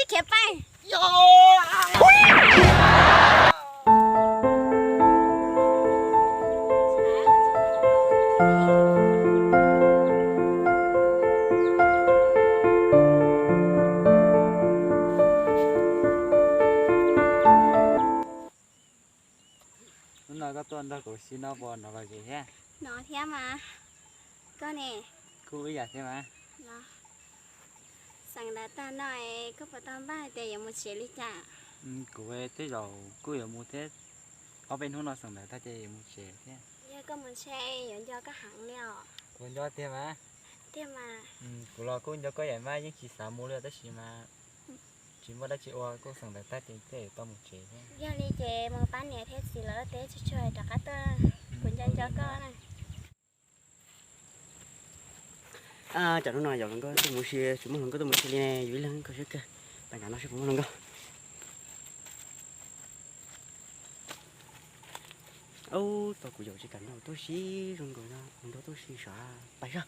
Khiav pais. Hnub no koj tuaj nrog kuv si no puas hnov lom zem thiab? Hnov thiab mas. Koj ne? Kuj ib yam thiab mas. Xeem ntawv tag no es koj puas tau npaj hais tias yuav mus tsev li cas? Kuv tej zaum kuj yuav mus thiab. Ob peb hnub no xeem ntawv tag ces yuav mus tsev thiab. Yog koj mus tsev yuav nco koj heev li os. Kuv nco tiag mas. Tiag mas. Kuv los kuj nco koj ib yam mas, yeej tsis xav mus li tab sis mas tsis muaj dab tsi ua, kuj xeem ntawv tag ces thiaj yuav tau mus tsev thiab. Yog li ces mus pab niam thiab txiv lawv teb tsuag tsuag rov qab tuaj, kuv nco nco koj na. Tam hnub no yog hluas nkauj tuaj mus si, tsis muaj hluas nkauj tuaj mus si li ne, yus ib leeg koj siab kawg. Pais nram no seb puas muaj hluas nkauj. Ub, tau kuv yaum tsis kam nrog tuaj si, zoo nkaus no nrog tuaj si sav, pais sav.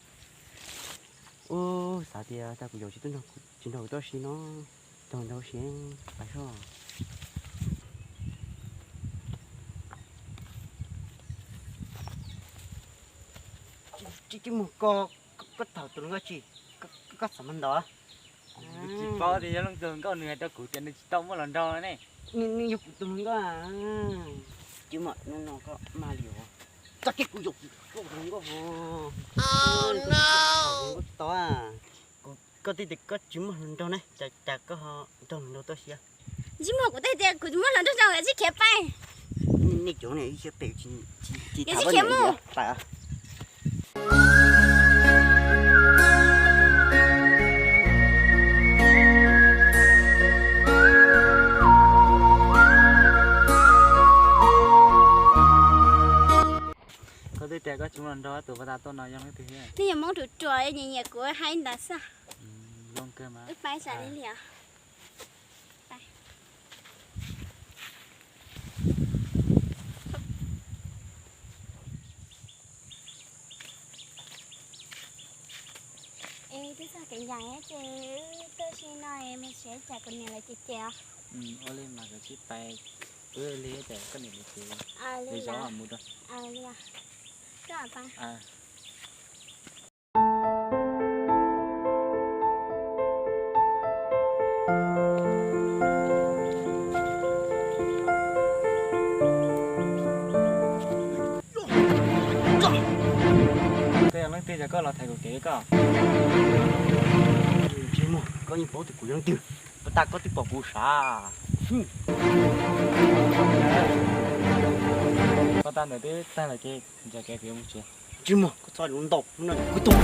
Ub, xav tias tau kuv yaum tsis tuaj, tsis nrog kuv tuaj si no, nrog nrog si, pais sav. Tsis muaj koj, koj tham tus hluas nkauj tsis, koj xav mas ntawd. Tsis paub tias yog leej twg hluas nkauj, nws hais rau kuv tias nws tsis tau muaj hluas nraug ne. Nws yog kuv tus hluas nkauj. Tsis muaj, hnub no koj mag li os. Txoj kev kuv yaum kuv tus hluas nkauj ho. Hluas nkauj tsis tau. Koj twb tias koj tsis muaj hluas nraug ne, cas koj ho nrog hluas nraug tuaj si? Tsis muaj, kuv twb tias kuv tsis muaj hluas nraug, tsis khiav pais. Nej cov ne ib siab pem tsis, tsis khiav mus. Koj twb tias koj tsis muaj hluas nraug, tus pab tas tuaj no yog leej twg thiab? Nej yog Hmoob ruam ruam nyiam nyiam kuv haib ntawd xwb. Zoo kawg mas. Wb pais sam li liam. Es twb txog kev ncaim ces wb tuaj si no es mus tsev, tsam kuv niam lawv cem cem os. Ua li mas koj cia li pais, wb li cas koj niam lawv cem, li zov mus rau. Li os. Koj yog leej twg es koj los thaiv kuv kev koj? Tsis muaj, koj yeej paub tias kuv yog leej twg, puas tas koj twb pom kuv sav. Koj tag ntawd twb tag lawm ces ntsia kev kuv yuav mus tsev. Tsis muaj, koj txhob ua ntau, hnub no kuv tus.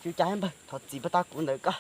Tsis cas npawg, thov txim puag ta kuv ntawd koj.